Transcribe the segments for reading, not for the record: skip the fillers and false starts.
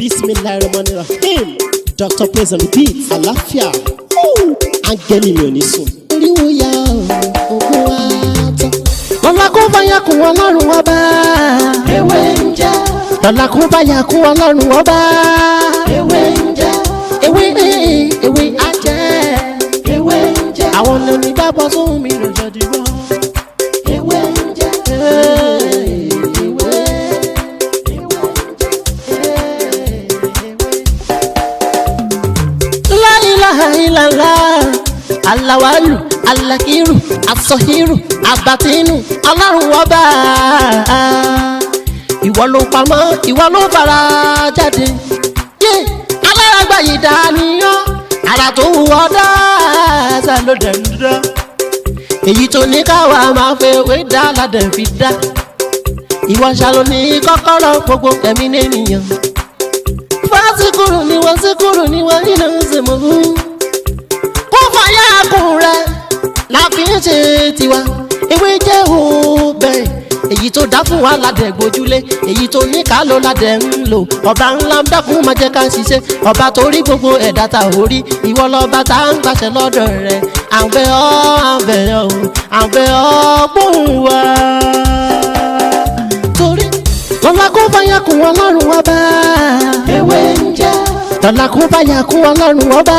Bismillahirrahmanirrahim. Dr. Praise on the beat. Àlàáfíà. Áńgẹ́lì mi ò ní sùn. Oríwo ya ògùn wa tán. Lọ́la kó bá yà kún Ọlọ́run Ọba. Ewé ń jẹ́. Lọ́la kó bá yà kún Ọlọ́run Ọba. Ewé ń jẹ́. Ewé ewé á jẹ́. Ewé ń jẹ́. Àwọn onígbàgbọ́ sóhun mi ló jọ dìbò. Ewé ń jẹ́. Ewé. La ilaha illallah, alawalu, alakiru, asọhiru, abatinu, Ọlọ́run Ọba. Ìwọ ló pamọ́, ìwọ ló fara jáde. Yé, alárágbá yìí dániyàn, ara tó wù ọ́ dáadáa ló dẹ̀ ń dán. Èyí tó ní káwa máa fẹ́ wé dá ládẹ̀ fi dá. Ìwọ ṣàlò ní kọ́kọ́rọ́ gbogbo ẹ̀mí nìyẹn. Fásikúrú ni wọ́n síkúrú ni wọ́n nínú ìsìnkú. Kó fàyà kùn rẹ̀ la fi ń ṣe tiwa. Ewé jẹ́ òbẹ̀. Èyí tó dá fún wa ládẹ̀ gbójúlé. Èyí tó ní ká ló ládẹ̀ ń lò. Ọba ńlá ń dákun máa jẹ́ ká ṣiṣẹ́. Ọba tó rí gbogbo ẹ̀dá ta ò rí. Ìwọ lọ́ba tá ń gbàṣẹ lọ́dọ̀ rẹ̀. À ń bẹ̀ ọ́, à ń bẹ̀ ọ́, à ń bẹ̀ ọ́ gbóhùn wa. Torí lọ́la kó bá yà kún Ọlọ́run Ọba. Ewé ń jẹ́. Lọ́la kó bá yà kún Ọlọ́run Ọba.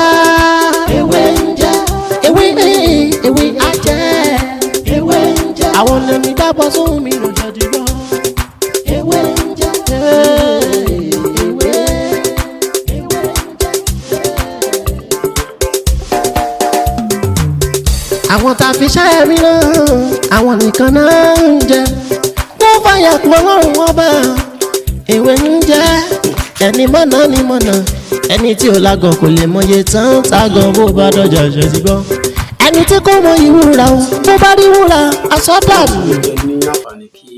Ewé ń jẹ́. Ewé ewé á jẹ́. Ewé ń jẹ́. Àwọn onígbàgbọ́ sóhun mi ló jọ dìbò. Ewé ń jẹ́. Ewé. Àwọn tá a fi ṣẹ́ mi náà, àwọn nìkan náà ń jẹ. Kó fàyà kún Ọlọ́run Ọba. Ewé ń jẹ́. Ẹni mọ̀nà ni mọ̀nà. Ẹni tí ò lágọ̀ kò lè mọye tán tágọ̀ bó bá dọ̀jà ṣe ti gbọ́. Ẹni tí kò mọ ìwúra o, bó bá rí wúrà, aṣọ dànù. Ẹ ní àǹfààní kí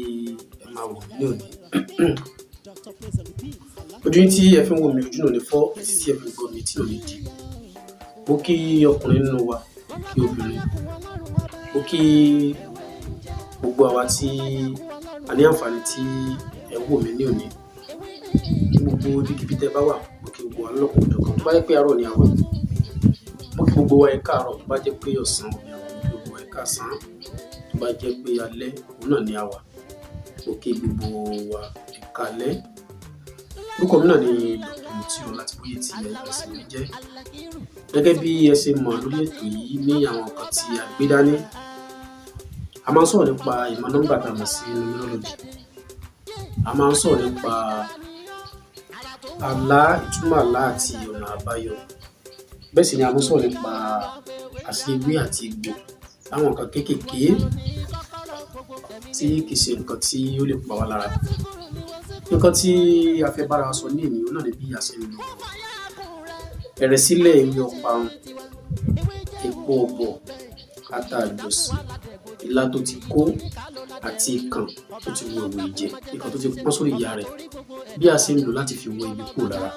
ẹ máa wò mí ní òní. Ojú yín tí ẹ fi ń wò mí, ojú náà ní fọ́, etí tí ẹ fi ń gbọ́ mi, etí náà ní di. Mo kí ọkùnrin nínú wa, kí obìnrin, mo kí gbogbo àwa tí a ní àǹfààní tí ẹ wò mí ní òní. Kí gbogbo ibikíbi tẹ́ bá wà, mo kí gbogbo wa lọ́kùnrin òjọ̀kan. Tó bá jẹ́ pé àárọ̀ ni a wà, mo kí gbogbo wa ẹ káàárọ̀. Tó bá jẹ́ pé ọ̀sán ni a wà, mo kí gbogbo wa ẹ káàsán. Tó bá jẹ́ pé alẹ́ òun náà ni a wà, mo kí gbogbo wa ẹ káalẹ́. Orúkọ mi náà ni Dr. Mutiu Ọlátìbóyè tí ẹ̀sìn mi jẹ́. Gẹ́gẹ́ bí ẹ ṣe mọ̀ lórí ètò yìí ní àwọn nǹkan tí a gbé dání, a máa ń sọ̀rọ̀ nípa ìmọ̀ nọ́mbà tá a mọ̀ sí numerology. A máa ń sọ̀rọ̀ nípa àlá, ìtumọ̀ àlá àti ọ̀nà àbáyọ. Bẹ́ẹ̀ sì ni a máa ń sọ̀rọ̀ nípa àṣírí ewé àti egbò, láwọn nǹkan kéékèèké tí kì í ṣe nǹkan tí ó lè pa wá lára. Nǹkan tí a fẹ́ bára wa sọ ní èní, òun náà ni bí a ṣe ń lo ẹ̀rẹ̀sílẹ̀ ewé ọparun, epo ọ̀bọ̀, ata àjọsí, ilá tó ti kó àti ikàn tó ti wọ ẹ̀wù ìjẹ, ikàn tó ti pọ́n sórí ìyá rẹ̀, bí a ṣe ń lò láti fi wọ ibi kúrò lára,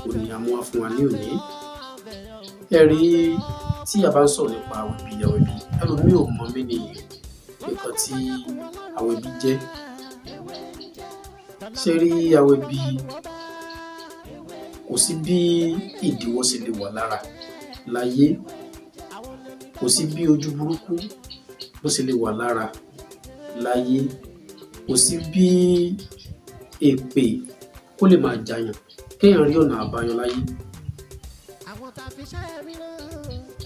òun ni a mú wá fún wa ní òní. Ẹ rí, tí a bá ń sọ̀rọ̀ nípa àwẹ̀bí, àwẹ̀bí, ẹlòmíì ò mọ̀ mí ní nǹkan tí àwẹ̀bí jẹ́. Ṣé rí àwẹ̀bí, kò sí bí ìdíwọ́ ṣe lè wà lára láyé, kò sí bí ojú burúkú bó ṣe lè wà lára láyé, kò sí bí èpè kó lè máa jàyàn kéèyàn rí ọ̀nà àbáyọ láyé.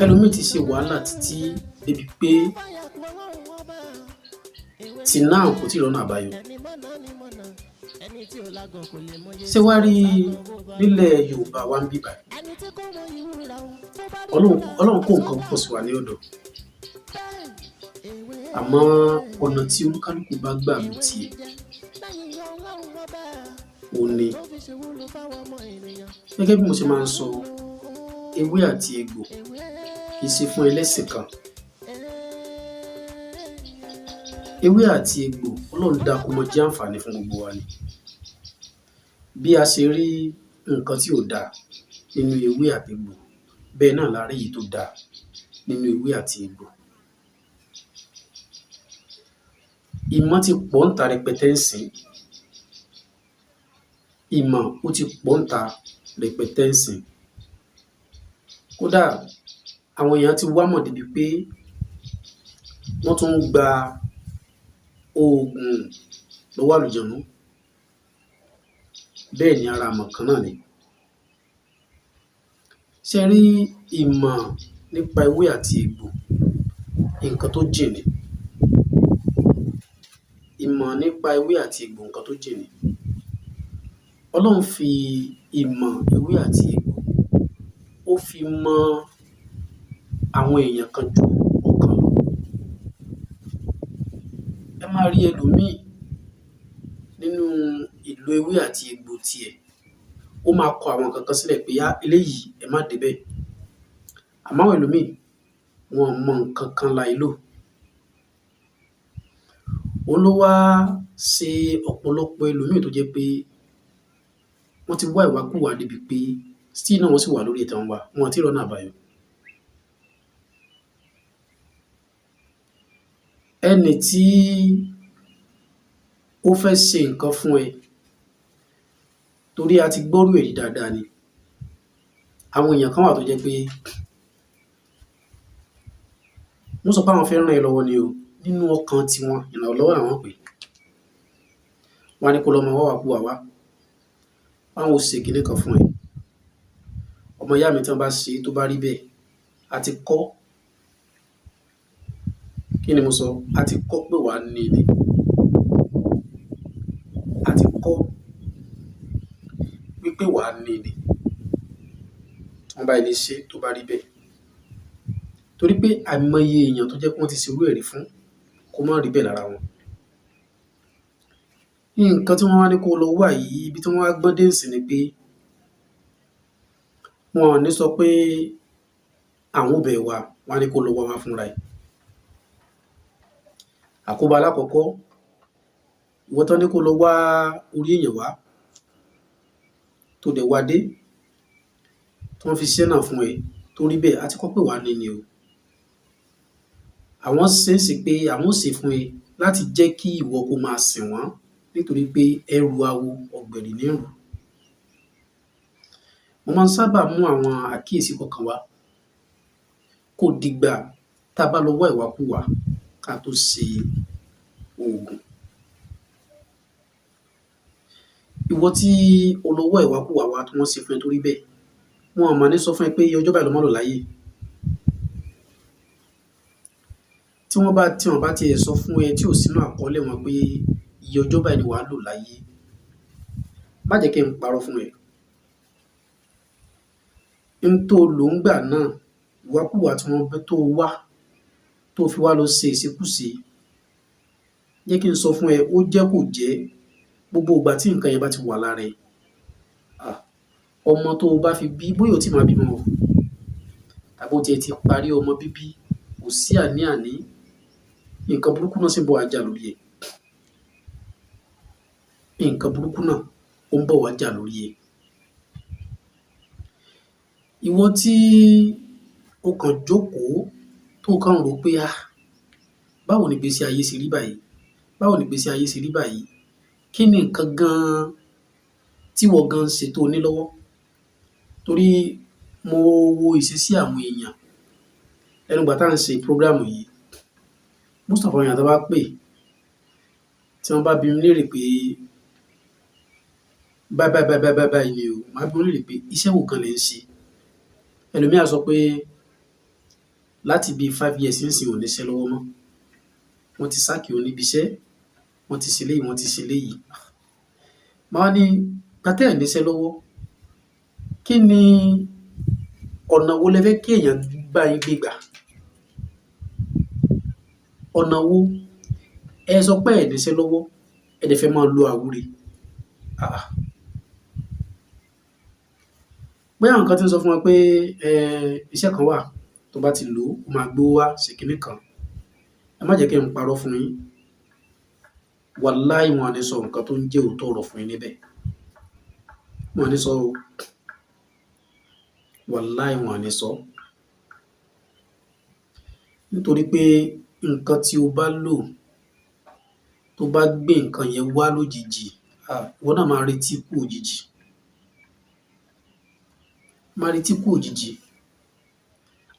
Ẹlòmíì ti ṣe wàhálà títí débi pé till now kò tíì rọ́nà àbáyọ. Ṣé wá rí nílẹ̀ Yorùbá wa ń bí báyìí, Ọlọ́run kó nǹkan púpọ̀ sí wa ní ọ̀dọ̀, àmọ́ ọ̀nà tí olúkálùkù bá gbà ló tiẹ̀ òun ni. Gẹ́gẹ́ bí mo ṣe máa ń sọ, ewé àti egbò kì í ṣe fún ẹlẹ́sìn kan. Ewé àti egbò, Ọlọ́run dá kó mọ jẹ́ àǹfààní fún gbogbo wa ni. Bí a ṣe rí nǹkan tí ò dáa nínú ewé àti egbò, bẹ́ẹ̀ náà la rí èyí tó dáa nínú ewé àti egbò. Ìmọ̀ ti pọ̀ ń ta rẹpẹtẹ ń sìn. Ìmọ̀ ó ti pọ̀ ńta rẹpẹtẹ ńsìn. Kódà àwọn èèyàn ti wá mọ̀ débi pé wọ́n tún ń gba oògùn lọ́wọ́ àlùjọ̀nnú. Bẹ́ẹ̀ ni, ara ìmọ̀ kan náà ni. Ṣé ẹ rí ìmọ̀ nípa ewé àti egbò, nǹkan tó jìn ni. Ìmọ̀ nípa ewé àti egbò, nǹkan tó jìn ni. Ọlọ́run fi ìmọ̀ ewé àti egbò, ó fi mọ àwọn èèyàn kan ju ọ̀kan lọ. Ẹ máa rí ẹlòmíì nínú ìlò ewé àti egbò tiẹ̀, ó máa kọ àwọn nǹkan kan sílẹ̀ pé, "Á, eléyìí, ẹ má débẹ̀." Àmọ́ àwọn ẹlòmíì, wọn ò mọ nǹkan kan láì lò. Òun ló wá ṣe ọ̀pọ̀lọpọ̀ ẹlòmíì tó jẹ́ pé wọ́n ti wá ìwákùwà débi pé still náà wọ́n sì wà lórí ìtàn wa, wọn ò tí ì rọ́nà àbáyọ. Ẹni tí ó fẹ́ ṣe nǹkan fún ẹ, torí a ti gbọ́rú èyí dáadáa ni. Àwọn èèyàn kan wà tó jẹ́ pé wọ́n sọ pé àwọn fẹ́ ràn ẹ́ lọ́wọ́ ni o, nínú ọkàn tiwọn, ìrànlọ́wọ́ làwọn pè é. Wọ́n á ní kó lọ máa wá wàkúwà wá, báwọn ó ṣe kinní kan fún ẹ. Ọmọ ìyá mi, tí wọ́n bá ṣe é tó bá rí bẹ́ẹ̀, a ti kọ́. Kí ni mo sọ? A ti kọ́ pé wàá ní ni. A ti kọ́ wípé wàá ní ni. Tí wọ́n bá lè ṣe é tó bá rí bẹ́ẹ̀. Torí pé àìmọye èèyàn tó jẹ́ pé wọ́n ti ṣerú ẹ̀ rí fún, kó má rí bẹ́ẹ̀ lára wọn. Nǹkan tí wọ́n wá ní kó lọ wá yìí, ibi tí wọ́n wá gbọ́n dé ńsìn ni pé wọn ò ní sọ pé àwọn ò bẹ̀ wá, wọ́n á ní kó lọ wá wá fúnra ẹ̀. Àkóbá alákọ̀ọ́kọ́, ìwọ tán ní kó lọ wá orí èèyàn wá, tó dẹ̀ wá dé, tí wọ́n fi ṣiṣẹ́ náà fún ẹ, tó rí bẹ́ẹ̀, a ti kọ́ pé wàá ní ni o. Àwọn ṣe é sì pé àwọn ó ṣe fún ẹ láti jẹ́ kí ìwọ kó máa sìn wọ́n, nítorí pé ẹrù awo ọ̀gbẹ̀rì ní rù. Mo máa ń sábà mú àwọn àkíyèsí kọ̀ọ̀kan wá. Kò dìgbà tá a bá lọ wá ìwàkuwà ká tó ṣe oògùn. Ìwọ tí o lọ wá ìwàkuwà wá tí wọ́n ṣe fún ẹ tó rí bẹ́ẹ̀, wọn ò mọ̀ ní sọ fún ẹ pé iye ọjọ́ báyìí lo máa lò láyé. Tí wọ́n bá tí wọ́n bá tiẹ̀ sọ fún ẹ tí ò sínú àkọọ́lẹ̀ wọn pé iye ọjọ́ báyìí ni wàá lò láyé, má jẹ́ kí n parọ́ fún ẹ. N tó lò ń gbà náà, ìwàkuwà tí wọ́n tó wá, tó fi wá lọ ṣe ìṣekúṣe, jẹ́ kí n sọ fún ẹ, ó jẹ́ kò jẹ́, gbogbo ìgbà tí nǹkan yẹn bá ti wà lára ẹ, ọmọ tó o bá fi bí, bóyá o ti máa bímọ o, tàbí o tiẹ̀ ti parí ọmọ bíbí, kò sí àní-àní, nǹkan burúkú náà sì ń bọ̀ wá jà lórí ẹ. Nǹkan burúkú náà ó ń bọ̀ wá jà lórí ẹ. Ìwọ tí o kàn jókòó tó kàn rò pé, "Ah, báwo ni ìgbésí ayé ṣe rí báyìí? Báwo ni ìgbésí ayé ṣe rí báyìí?" Kí ni nǹkan gan-an tí ìwọ gan ń ṣe tó ní lọ́wọ́? Torí mo wo ìṣesí àwọn èèyàn lẹ́nu ìgbà tá à ń ṣe program yìí. Most of àwọn èèyàn tó bá pè, tí wọ́n bá bi mí léèrè pé báyìí báyìí báyìí báyìí báyìí ni o, màá bi wọ́n léèrè pé iṣẹ́ wo gan lẹ̀ ń ṣe? Ẹlòmíì á sọ pé láti bí 5 years nísìnyí, ò níṣẹ́ lọ́wọ́ mọ́. Wọ́n ti sack òun níbi iṣẹ́, wọ́n ti ṣe léyìí, wọ́n ti ṣe léyìí. Màá wá ní, ìgbà tẹ́ ẹ̀ níṣẹ́ lọ́wọ́, kí ni ọ̀nà wo lẹ fẹ́ kí èèyàn bá yín gbé gbà? Ọ̀nà wo? Ẹ sọ pé ẹ̀ níṣẹ́ lọ́wọ́, ẹ dẹ̀ fẹ́ máa lo àwúre. Ah! Bóyá àwọn kan tí ń sọ fún wọn pé iṣẹ́ kan wà tó bá ti lò ó, ó máa gbówó wá, ṣe kinní kan. Ẹ má jẹ́ kí n parọ́ fún yín. Wàláì, wọn ò ní sọ nǹkan tó ń jẹ́ òótọ́ ọ̀rọ̀ fún yín níbẹ̀. Wọn ò ní sọ o. Wàláì, wọn ò ní sọ. Nítorí pé nǹkan tí o bá lò, tó bá gbé nǹkan yẹn wá lójijì, Ìwọ náà máa retí ikú òjijì, máa retí ikú òjijì.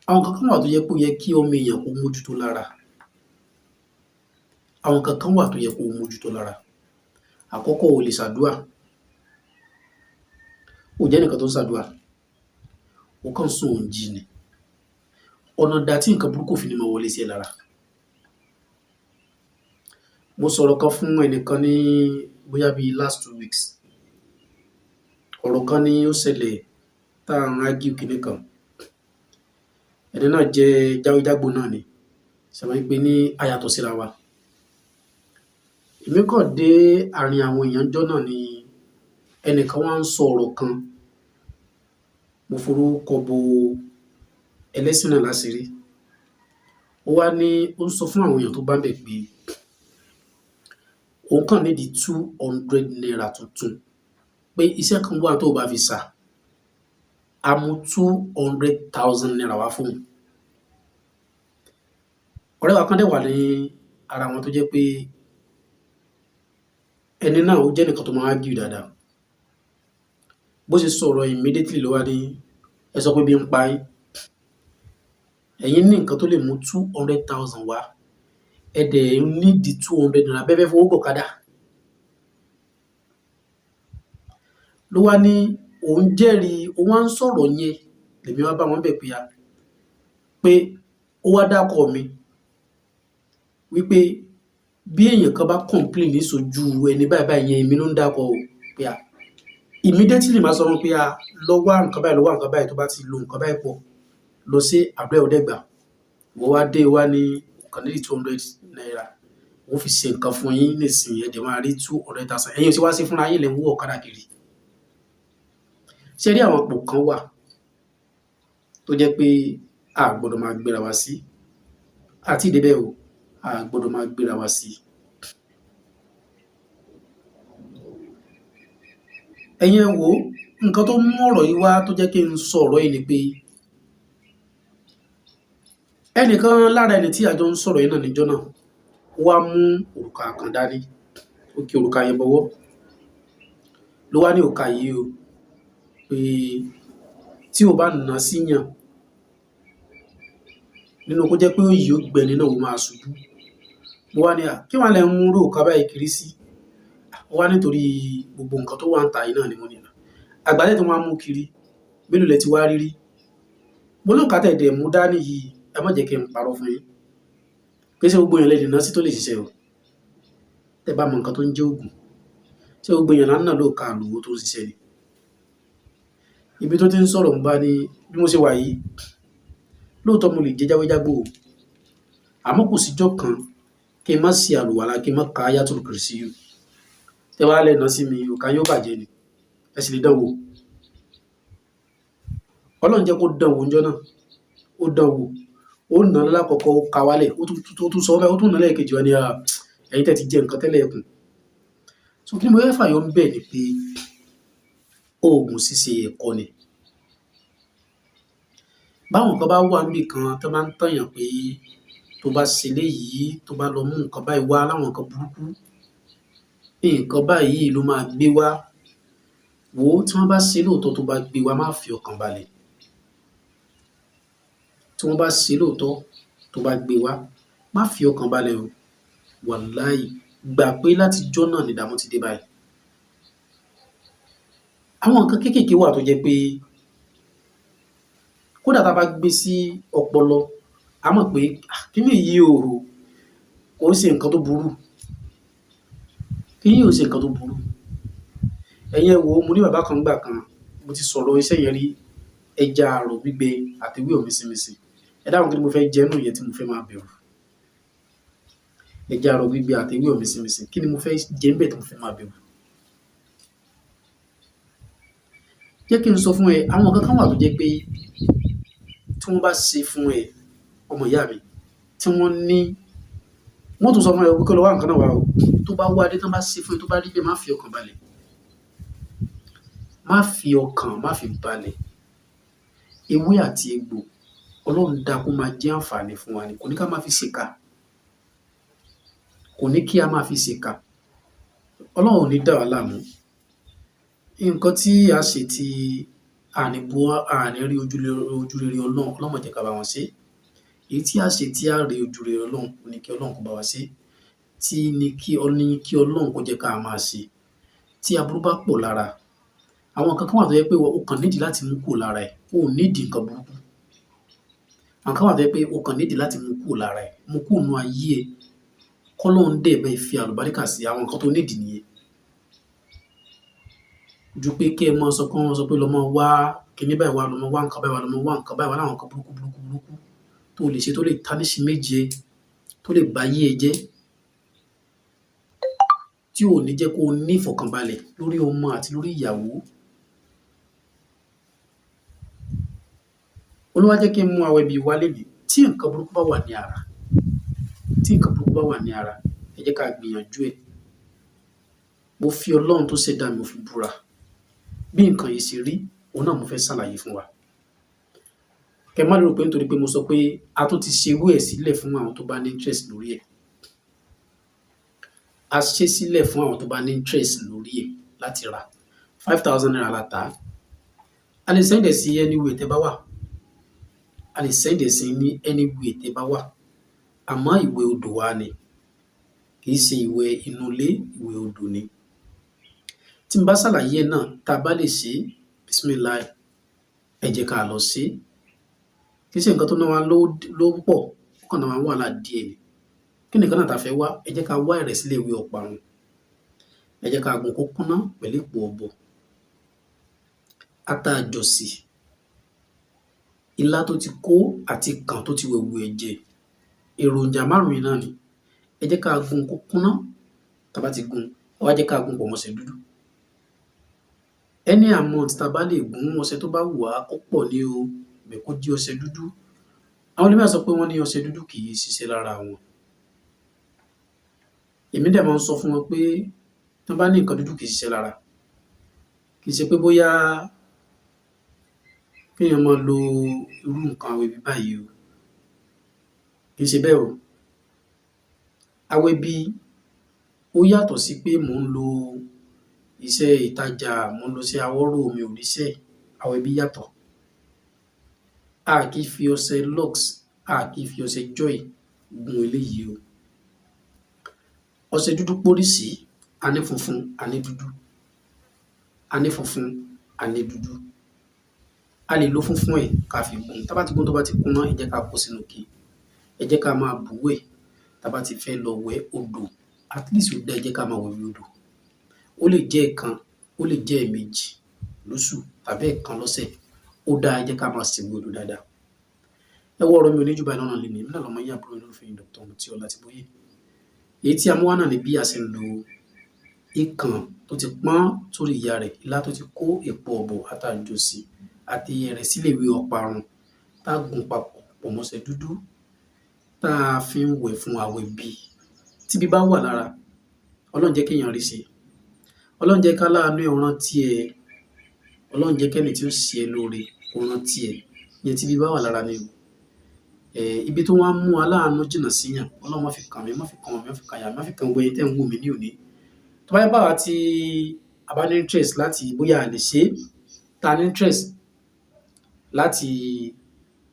Àwọn nǹkan kan wà tó jẹ́ pé ó yẹ kí ọmọ èèyàn kó mójútó lára. Àwọn nǹkan kan wà tó yẹ kó mójútó lára. Àkọ́kọ́, o lè ṣàdúà. O jẹ́ ẹnìkan tó ń ṣàdúà, o kàn ń sùn, ò ń jí ni. Ọ̀nà dà tí nǹkan burúkú ò fi ní máa wọlé sí ẹ lára? Mo sọ̀rọ̀ kan fún ẹnìkan ní bóyá bíi last 2 weeks. Ọ̀rọ̀ kan ní ó ṣẹlẹ̀ tá à ń argue kinní kan. Ẹni náà jẹ́ jáwéjágbò náà ni, ṣe mọ̀ pé ní a yàtọ̀ síra wa. Èmi kàn dé àárín àwọn èèyàn ńjọ́ náà ni ẹnìkan wá ń sọ ọ̀rọ̀ kan. Mo forúkọ bo ẹlẹ́sìn náà láṣìírí. Ó wá ní ó ń sọ fún àwọn èèyàn tó bá ń bẹ̀ pé òun kàn need ₦200 tuntun, pé iṣẹ́ kan wà tó bá fi sà á mú ₦200,000 wá fún òun. Ọ̀rẹ́ wa kan dẹ̀ wà ní ara wọn tó jẹ́ pé ẹni náà, ó jẹ́ ẹnìkan tó máa ń argue dáadáa. Bó ṣe sọ̀rọ̀ immediately ló wá ní, "Ẹ sọ pé bí ń pa yín, ẹ̀yin ní nǹkan tó lè mú 200,000 wá, ẹ dẹ̀ need ₦200, bẹ́ẹ̀ fẹ́ fowó gọ̀kadà." Ló wá ní òun jẹ́rìí, òun wá ń sọ̀rọ̀ yẹn. Lèmi wá bá wọn bẹ̀ pé a pé ó wá dákọ̀ mi wípé bí èèyàn kan bá complain ní sojú ẹni báyìí báyìí yẹn, èmi ló ń dákọ̀ o. Pé a immediately máa sọ fún pé a lọ wá nǹkan báyìí, lọ wá nǹkan báyìí, tó bá ti lo nǹkan báyìí pọ̀ lọ sí àdúrà ọ̀dẹ́gbà. Wọ́n wá dé wá ní ọ̀kan ní ₦200, wọ́n fi ṣe nǹkan fún yín nísìnyí, ẹ dẹ̀ máa rí 200,000. Ẹ̀yin ò sì wá sí fúnra yín, lẹ̀ ń wó ọ̀kadà kiri. Ṣé rí, àwọn ipò kan wà tó jẹ́ pé a gbọ́dọ̀ máa gbéra wa sí àti ìdébẹ̀ o, a gbọ́dọ̀ máa gbéra wa sí. Ẹ̀yin ẹ wò ó, nǹkan tó mú ọ̀rọ̀ yìí wá tó jẹ́ kí n sọ ọ̀rọ̀ yìí ni pé ẹnìkan lára ẹni tí a jọ ń sọ̀rọ̀ yìí náà níjọ́ náà, ó wá mú òrùka kan dání, ó kí òrùka yẹn bọwọ́, ló wá ní òrùka yìí o, pé tí o bá nà síyàn nínú kó jẹ́ pé òyì ó gbẹni náà, ó máa ṣubú. Mo wá ní, à kí wàá lẹ ń mú òrùka báyìí kiri sí? Ó wá nítorí gbogbo nǹkan tó wà ń ta yìí náà ni. Mo ní àgbálẹ̀ tó máa ń mú kiri, mélòó lẹ ti wá rírí? Mo lóòka tẹ̀ dẹ̀ mú dání yìí, ẹ má jẹ́ kí n parọ́ fún yín, kì í ṣe gbogbo èèyàn lè dènà sí tó lè ṣiṣẹ́ o. Tẹ́ bá mọ nǹkan tó ń jẹ́ òògùn, ṣé gbogbo èèyàn náà lóòka àlùwò tó ń ṣiṣẹ́ ni? Ibi tó ti ń sọ̀rọ̀, ń bá ní bí mo ṣe wà yìí, lóòótọ́ mo lè jẹ́ jáwéjágbó o, àmọ́ kò síjọ́ kan kí n má ṣe àlùwàlá, kí n má ka Ayatul Kursiyu. Tẹ́ wá lẹ́nà sí mi, òkà yóò bàjẹ́ ni, ẹ sì lè dán wò. Ọlọ́run jẹ́ kó dán wò ńjọ́ náà. Ó dán wò, ó nà án lákọ̀ọ́kọ́, ó ka wálẹ̀, ó tún sọ bẹ́ẹ̀, ó tún nà án lẹ́ẹ̀kejì. Wá ní ẹ̀yin tẹ́ ti jẹ nǹkan tẹ́lẹ̀ ẹ̀kùn. So kí ni mo fẹ́ fàyọ ń bẹ̀ ni pé oògùn ṣíṣe ẹ̀kọ́ ni. Báwọn kan bá wà níbì kan tó máa ń tànyàn pé tó bá ṣe léyìí, tó bá lọ mú nǹkan báyìí wá, láwọn nǹkan burúkú, nǹkan báyìí ló máa gbé wá. Wò ó, tí wọ́n bá ṣe lóòótọ́, tó bá gbé wá, má fi ọkàn balẹ̀. Tí wọ́n bá ṣe lóòótọ́, tó bá gbé wá, má fi ọkàn balẹ̀ o. Wàláì, gbà pé látijọ́ náà ni ìdààmú ti dé báyìí. Àwọn nǹkan kéékèèké wà tó jẹ́ pé kódà tá a bá gbé sí ọpọlọ, a mọ̀ pé kíní yìí o, kò ń ṣe nǹkan tó burú, kíní yìí ò ṣe nǹkan tó burú. Ẹ̀yin ẹ wò ó, mo ní bàbá kan gbà kan, mo ti sọ̀rọ̀ iṣẹ́ yẹn rí, ẹja àrọ̀ gbígbẹ àti ewé ọ̀mísínmisìn. Ẹ dáhùn, kí ni mo fẹ́ jẹ nínú ìyẹn tí mo fẹ́ máa bẹ̀rù? Ẹja àrọ̀ gbígbẹ àti ewé ọ̀mísínmisìn, kí ni mo fẹ́ jẹ níbẹ̀ tí mo fẹ́ máa bẹ̀rù? Jẹ́ kí n sọ fún ẹ, àwọn nǹkan kan wà tó jẹ́ pé tí wọ́n bá ṣe fún ẹ, ọmọ ìyá mi, tí wọ́n ní wọ́n tún sọ fún ẹ pé kó lọ wá nǹkan náà wá o. Tó bá wá dé, tán bá ṣe fún ẹ, tó bá rí bẹ́ẹ̀, má fi ọkàn balẹ̀, má fi ọkàn, má fi balẹ̀. Ewé àti egbò, Ọlọ́run dá kó máa jẹ́ àǹfààní fún wa ni, kò ní ká máa fi ṣèkà, kò ní kí a máa fi ṣèkà. Ọlọ́run ò ní dà wá láàmú. Nǹkan tí a ṣe tí a ní bó a ní rí ojú rere Ọlọ́run, Ọlọ́run má jẹ́ ká bá wọn ṣe. Èyí tí a ṣe tí a rí ojú rere Ọlọ́run ní kí Ọlọ́run kó bá wa ṣe. Tí ní kí ọ ní kí Ọlọ́run kó jẹ́ ká máa ṣe. Tí aburú bá pọ̀ lára, àwọn nǹkan kan wà tó jẹ́ pé o kàn nídìí láti mú kúrò lára ẹ̀, o ò nídìí nǹkan burúkú. Àwọn kan wà tó jẹ́ pé o kàn nídìí láti mú kúrò lára ẹ̀, mú kúrò nínú ayé ẹ. Kọ́lọ́run dẹ̀ bá ẹ fi àlùbáríkà sí àwọn nǹkan tó nídìí nìyẹn. Ju pé kí ẹ máa sọ pé wọ́n sọ pé lọ máa wá kíní báyìí wá, lọ máa wá nǹkan báyìí wá, lọ máa wá nǹkan báyìí wá, láwọn nǹkan burúkú burúkú burúkú tó lè ṣe tó lè tarnish image ẹ, tó lè ba ayé ẹ jẹ́, tí ò ní jẹ́ kó o ní ìfọ̀kànbalẹ̀ lórí ọmọ àti lórí ìyàwó. Olúwa jẹ́ kí n mú awẹ́bí wá lénìí. Tí nǹkan burúkú bá wà ní ara, tí nǹkan burúkú bá wà ní ara, ẹ jẹ́ ká gbìyànjú ẹ̀. Mo fi Ọlọ́run tó ṣẹ̀dá mi, mo fi búra. Bí nǹkan yìí ṣe rí, òun náà mo fẹ́ ṣàlàyé fún wa. Kẹ má lérò pé nítorí pé mo sọ pé a tún ti ṣe irú ẹ̀ sílẹ̀ fún àwọn tó bá ní interest lórí ẹ̀. A ṣe sílẹ̀ fún àwọn tó bá ní interest lórí ẹ̀ láti rà. ₦5,000 la tà á. A lè send ẹ̀ sí anywhere tẹ́ bá wà. A lè send ẹ̀ sí ní anywhere tẹ́ bá wà. Àmọ́ ìwẹ̀ odò wa ni. Kì í ṣe ìwẹ̀ inú ilé, ìwẹ̀ odò ni. Tí n bá ṣàlàyé ẹ̀ náà, tá a bá lè ṣe, Bismillah, ẹ jẹ́ ká lọ ṣe. Kì í ṣe nǹkan tó ná wa lówó púpọ̀, ó kàn ná wa ní wàhálà díẹ̀ ni. Kí ni nǹkan náà ta fẹ́ wá? Ẹ jẹ́ ká wá ìrẹ̀sílẹ̀ ewé ọparun. Ẹ jẹ́ ká gún kó kúnná pẹ̀lú èpo ọ̀bọ̀. Ata àjọ̀sì, ilá tó ti kó àti kàn tó ti wẹ̀wù ẹ̀jẹ̀, èròjà márùn-ún yìí náà ni. Ẹ jẹ́ ká gún kó kúnná. Tá a bá ti gún, ẹ wá jẹ́ ká gún pọ̀ mọ́ ọṣẹ dúdú. Any amount tá a bá lè gún ọṣẹ tó bá wù wá kó pọ̀ ní o, bẹ̀ kó jẹ́ ọṣẹ dúdú. Àwọn ẹlòmíràn sọ pé wọ́n ní ọṣẹ dúdú kì í ṣiṣẹ́ lára wọn. Èmi dẹ̀ máa ń sọ fún wọn pé tí wọ́n bá ní nǹkan dúdú kì í ṣiṣẹ́ lára, kì í ṣe pé bóyá kí èèyàn máa lo irú nǹkan awẹ́bí báyìí o. Kì í ṣe bẹ́ẹ̀ o. Awẹ́bí ó yàtọ̀ sí pé mò ń lo iṣẹ́ ìtajà, mò ń lo iṣẹ́ awọ́rò, mi ò ríṣẹ́. Awẹ́bí yàtọ̀. A kì í fi ọṣẹ Lux, a kì í fi ọṣẹ Joy gún eléyìí o. Ọṣẹ dúdú póríṣi, a ní funfun, a ní dúdú. A ní funfun, a ní dúdú. A lè lo funfun ẹ̀ ká fi gún. Tá bá ti gún tó bá ti kúnná, ẹ jẹ́ ká kó sínú ike. Ẹ jẹ́ ká máa bù wẹ̀. Tá bá ti fẹ́ lọ wẹ̀ odò, at least ó dá ẹ jẹ́ ká máa wẹ̀ odò. Ó lè jẹ́ ẹ̀ẹ̀kan, ó lè jẹ́ ẹ̀ẹ̀mejì lóṣù tàbí ẹ̀ẹ̀kan lọ́sẹ̀. Ó dáa, ẹ jẹ́ ká máa ṣèwẹ̀ odò dáadáa. Ẹ wo ọ̀rọ̀ mi ò ní jù báyìí lọ́nà lénìí. Èmi náà lọmọ yín, àbúrò yín, olólùfẹ́ yín, Dr. Mutí Ọlátìbóyè. Èyí tí a mú wá náà ni bí a ṣe ń lo ikàn tó ti pọ́n sórí ìyá rẹ̀, ilá tó ti kó èpo ọ̀bọ̀ ata àjọ̀sì àti ìrẹ̀sílẹ̀ ewé ọparun tá a gún papọ̀ pọ̀ mọ́ ọṣẹ dúdú tá a fi ń wẹ̀ fún awẹ́bí. Tí ibi bá wà lára, Ọlọ́run jẹ́ kí èèyàn rí ṣe. Ọlọ́run jẹ́ ká láàánú ẹ̀ rántí ẹ. Ọlọ́run jẹ́ kẹ́ni tí ó ṣe ẹ́ lóore kó rántí ẹ. Ìyẹn tí ibi bá wà lára ni o. Ibi tó wá ń mú aláàánú jìnnà síyàn, Ọlọ́run má fi kàn mí, má fi kàn mí, má fi kàn yà, má fi kàn gbogbo ẹ̀yin tẹ́ ń wò mí ní òní. Tó bá jẹ́ pé àwa tí a bá ní interest láti bóyá a lè ṣe, tá ní interest láti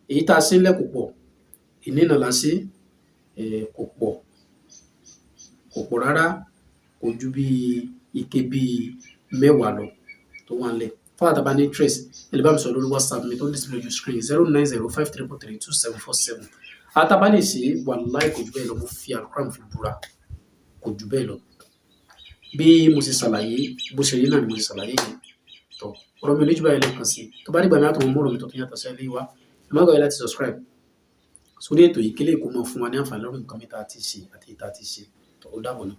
èyí tá a ṣe ńlẹ̀ kò pọ̀, èní náà la ṣe, kò pọ̀, kò pọ̀ rárá, kò ju bí ike bí mẹ́wàá lọ tó wà ńlẹ̀. Fún àwọn tá bá ní interest, ẹ lè bá mi sọ̀rọ̀ lórí WhatsApp mi tó ń display lójú screen, 09053332747. Àwọn tá bá lè ṣe, wàláì kò ju bẹ́ẹ̀ lọ, mo fi Alquran fi búra, kò ju bẹ́ẹ̀ lọ. Bí mo ṣe ṣàlàyé, bó ṣe rí náà ni mo ṣe ṣàlàyé yẹn. Tọ́, ọ̀rọ̀ mi ò ní jù báyìí lẹ́ẹ̀kan sí. Tó bá dìgbà mi á tún mú ọ̀rọ̀ mi tuntun yàtọ̀ sí eléyìí wá. Ẹ má gbàgbé láti subscribe sórí ètò yìí kí lè kó mọ fún wa ní àǹfààní lórí nǹkan mi tá a ti ṣe àti èyí tá a ti ṣe. Tọ́, ó dàbọ̀ náà.